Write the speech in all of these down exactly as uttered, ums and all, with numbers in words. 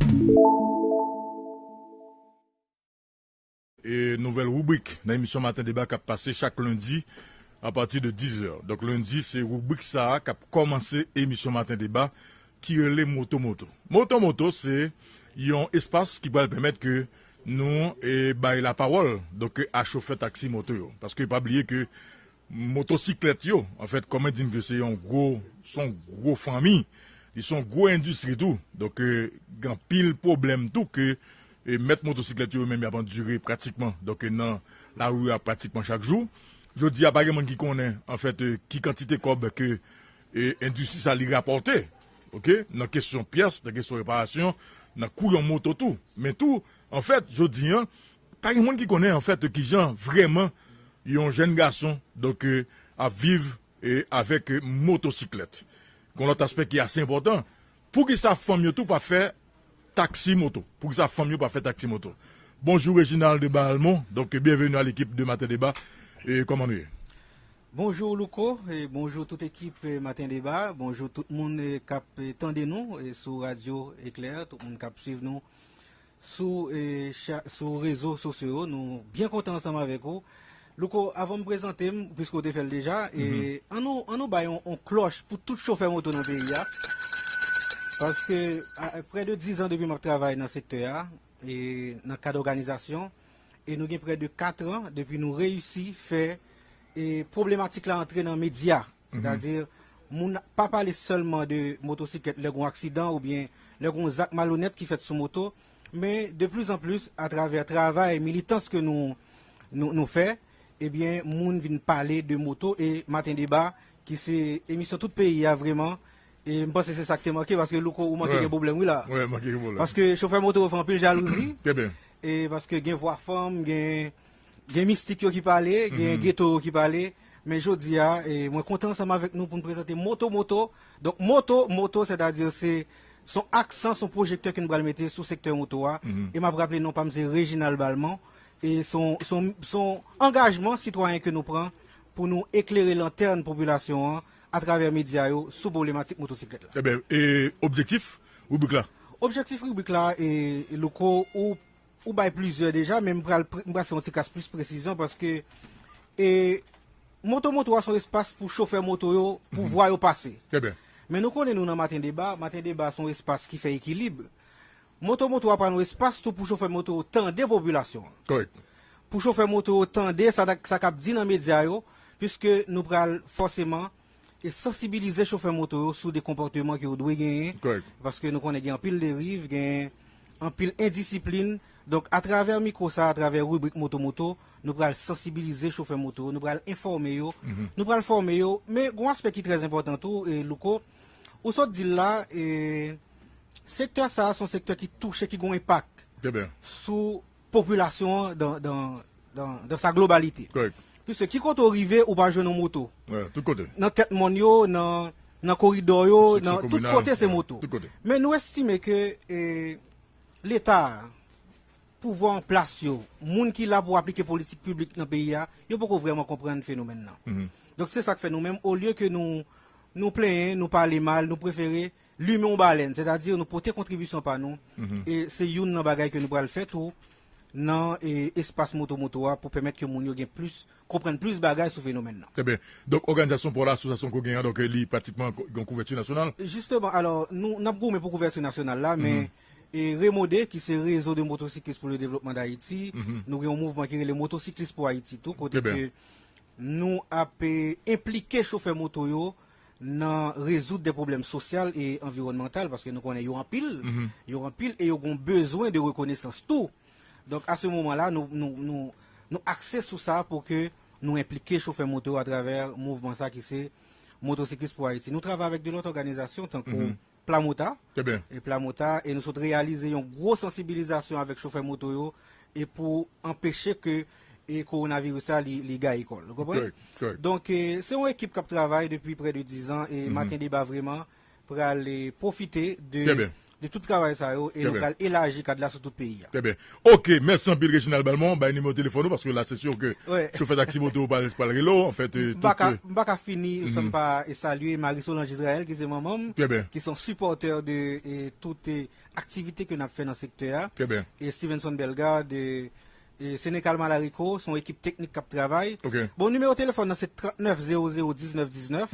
E nouvèl ribrik nan emisyon Maten Deba k ap pase chak lendi apati de diz è. Donk, lendi, se ribrik sa a k ap kòmanse emisyon Maten Deba ki rele Moto Moto. Moto Moto, se yon espas ki pral pèmèt ke nou e, bay lapawòl, donk, a chofè taksi moto yo. Paske pa bliye ke motosiklèt yo, anfèt, kòm mwen di n ke se yon gwo, se yon gwo fanmi, li se yon gwo endistri tou. Donk, e, gen anpil pwoblèm tou ke e, mèt motosiklèt yo menm y ap andire pratikman, donk, e, nan lari a pratikman chak jou. Jodi a, pa gen moun ki konnen, anfèt, e, ki kantite kòb ke, e, endistri sa li rapòte, oke, nan kesyon pyès, nan kesyon reparasyon, nan kou yon moto tou. Men tou, anfèt, jodi a, pa gen moun ki konnen, anfèt, kijan vrèman yon jèn gason, donk, e, ap viv, e, avèk, e, motosiklèt. Gen lòt aspè ki ase enpòtan. Poukisa fanm yo tou pa fè taksi moto? Poukisa fanm yo pa fè taksi moto? Bonjou, Reginald Balmont. Donk, byenveni a lekip de Maten Deba. E kòman nou ye? Bonjou, Louko, e bonjou tout ekip, e, Maten Deba. Bonjou tout moun, e, k ap, e, tande nou, e, sou Radyo Eklè, tout moun k ap swiv nou sou, e, cha-, sou rezo sosyo yo. Nou byen kontan ansanm avèk ou. Louko, avan m prezante m, piske w te fè l deja, e, ann nou, ann nou bay yon, yon klòch pou tout chofè moto nan peyi a. Paske, a, prè de diz an depi m ap travay nan sektè a, e, nan kad òganizasyon, e nou gen prè de kat an depi nou reyisi fè, e, pwoblematik la antre nan medya. Sètadi, moun pa pale sèlman de motosiklèt lè gon aksidan oubyen lè gon zak malonèt ki fèt sou moto, men de plis an plis, atravè travay, militans ke nou, nou, nou fè, ebyen, moun vin pale de moto e Maten Deba, ki se emisyon tout peyi a vrèman, e m panse se sa k te manke, paske Louko, ou manke gen pwoblèm, wi, la. Wi, manke gen pwoblèm. Paske chofè moto yo fè anpil jalouzi. Trè byen. E paske gen vwa fanm, gen, gen mistik yo ki pale, gen geto yo ki pale. Men jodi a, e, mwen kontan ansanm avèk nou pou n prezante Moto Moto. Donk, Moto Moto, sètadi se, se yon aksan, se yon pwojektè ke n pral mete sou sektè moto a. E m ap raple non pa m se Reginald Balmont. E se yon, se yon, se yon angajman sitwayen ke nou pran pou nou eklere lantèn popilasyon an atravè medya yo sou pwoblematik motosiklèt la. Ebyen, e objektif ribrik la? Objektif ribrik la, e, e Louko, ou, ou bay plizyè deja, men m pral pre-, m pral fè yon ti kras plis presizyon paske, e, Moto Moto a se yon espas pou chofè moto yo, pou vwa yo pase. Trè byen. Men nou konnen nou nan Maten Deba, Maten Deba se yon espas ki fè ekilib. Moto Moto a pral yon espas tou pou chofè moto yo tande popilasyon an. Kòrèk. Pou chofè moto yo tande sa, sa k ap di nan medya yo, piske nou pral fòseman e sansibilize chofè moto yo sou de konpòteman ke yo dwe genyen. Kòrèk. Paske nou konnen gen anpil deriv, gen anpil endisiplin. Donk, atravè mikwo sa, atravè ribrik Moto Moto, nou pral sansibilize chofè moto yo, nou pral enfòme yo, nou pral fòme yo. Men, gen yon aspè ki trè enpòtan tou, e, Louko, ou sot di l la, e, sektè sa a se yon sektè ki touche, ki gen yon enpak sou popilasyon an dan, dan, dan, dan sa globalite. Kòrèk. Piske ki kote w rive, ou pa jwenn yon moto. Wi, tout kote. Nan tèt mòn yo, nan, nan koridò yo, nan tout kote se moto. Tout kote. Men nou estime ke, e, Leta a, pouvwa an plas yo, moun ki la pou aplike politik piblik nan peyi a, yo poko vrèman konprann fenomèn nan. Donk, se sa k fè nou menm, olye ke nou, nou plenyen, nou pale mal, nou prefere limen yon balèn, sètadi nou pote kontribisyon pa nou. E se youn nan bagay ke nou pral fè tou nan, e, espas Moto Moto a pou pèmèt ke moun yo gen plis, konprann plis bagay sou fenomèn nan. Trè byen. Donk, òganizasyon pa w la, asosyasyon ke w genyen an, donk, li pratikman ko-, gen yon kouvèti nasyonal? Jisteman, alò, nou, n ap goumen pou kouvèti nasyonal la, men, e, Remode, ki se Réseau de Motocyclistes pour le Développement d'Haïti, nou gen yon mouvman ki rele Motosiklis pou Ayiti tou, kote ke nou ap, e, enplike chofè moto yo nan rezoud de pwoblèm sosyal e anviwònmantal, paske nou konnen yo anpil, yo anpil e yo gen bezwen de rekonesans tou. Donk, a se moman la, nou, nou, nou, nou akse sou sa pou ke nou enplike chofè moto yo atravè mouvman sa ki se Motosiklis pou Ayiti. Nou travay avèk de lòt òganizasyon, tankou Plamota. Trè byen. E Plamota, e nou sot reyalize yon gwo sansibilizasyon avèk chofè moto yo, e pou anpeche ke, e kowonaviris la, li, li gaye kò l. Ou konprann? Kòrèk, kòrèk. Donk, e, se yon ekip k ap travay depi prè de diz an, e Maten Deba vrèman pral, e, pwofite de de tout travay sa yo, e nou pral elaji kad la sou tout peyi a. Trè byen. Ok, mèsi anpil, Reginald Balmont. Bay nimewo telefòn ou, paske la, se si ke chofè taksi moto pral, pral rele w, anfèt, e, tout, e, m pa ka, m pa ka fini san m pa, e, salye Marie Solange Israël, ki se manman m, ki se yon sipòtè de, e, tout, e, aktivite ke n ap fè nan sektè a. E Stevenson Bellegarde, e, e Sénécal Malarico, se yon ekip teknik k ap travay. Bon, nimewo telefòn nan se trannèf zewo zewo diznèf diznèf,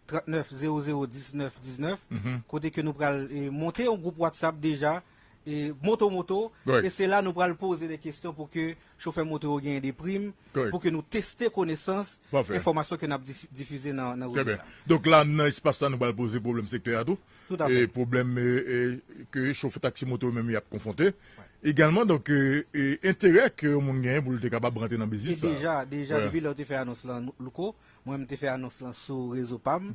trannèf zewo zewo diznèf diznèf, kote ke nou pral, e, monte yon gwoup WhatsApp deja, e, Moto Moto, e se la nou pral poze de kesyon pou ke chofè moto yo genyen de prim, pou ke nou teste konesans enfòmasyon ke n ap dis-, difize nan, nan ribrik la. Donk la, nan espas la, nou pral poze pwoblèm sektè a tou. E pwoblèm, e, e, ke chofè taksi moto yo menm y ap konfwonte. Egalman, donk, e, e, enterè ke yon moun genyen pou l te kapab rantre nan biznis sa. Deja, deja, depi lè w te fè anons lan, Louko, mwen, m te fè anons lan sou rezo pa m.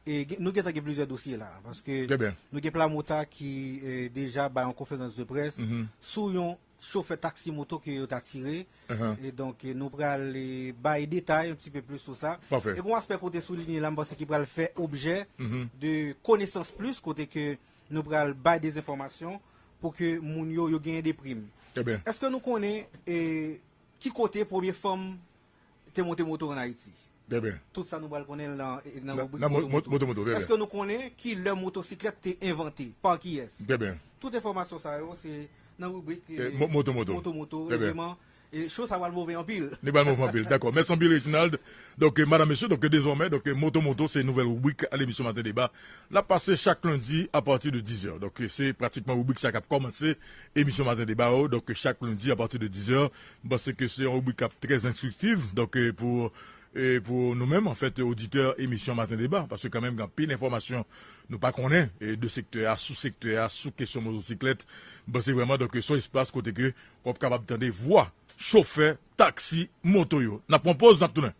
E gen, nou gentan gen plizyè dosye la, paske nou gen Plamota ki, e, deja bay yon konferans de près sou yon chofè taksi moto ke yo ta tire. E donk, e, nou pral, e, bay detay un petit peu plus sou sa. E gen yon aspè kote soulinye la, m panse ki pral fè objè de konesans plis, kote ke nou pral bay de enfòmasyon pou ke moun yo, yo genyen de prim. Èske nou konnen, e, ki kote premye fanm te monte moto ann Ayiti? Tout sa nou pral konnen nan, nan ribrik Moto Moto. Èske nou konnen ki lè motosiklèt te envante? Pa kiyès? Tout enfòmasyon sa yo, se nan ribrik, e, Moto Moto. Moto Moto, e, vrèman, e cho sa pral move anpil. Li pral move anpil. Dakò. Mèsi anpil, Reginald. Donk, e, madam, mesye, donk, e, dezòmè, donk, e, Moto Moto, se nouvèl ribrik a lemisyon Maten Deba. L ap pase chak lendi apati de dizè. Donk, e, se pratikman ribrik sa k ap kòmanse emisyon Maten Deba yo. Donk, e, chak lendi apati de dizè, m panse ke se yon ribrik k ap trè enstriktif. Donk, e, pou, e, pou nou menm, anfèt, oditè emisyon Maten Deba, paske kanmenm, gen anpil enfòmasyon nou pa konnen, e, de sektè a, sou sektè a, sou kesyon motosiklèt. M panse vrèman, donk, se yon espas kote ke w ap kapab tande vwa chofè taksi moto yo. N ap pran poz, n ap tounen.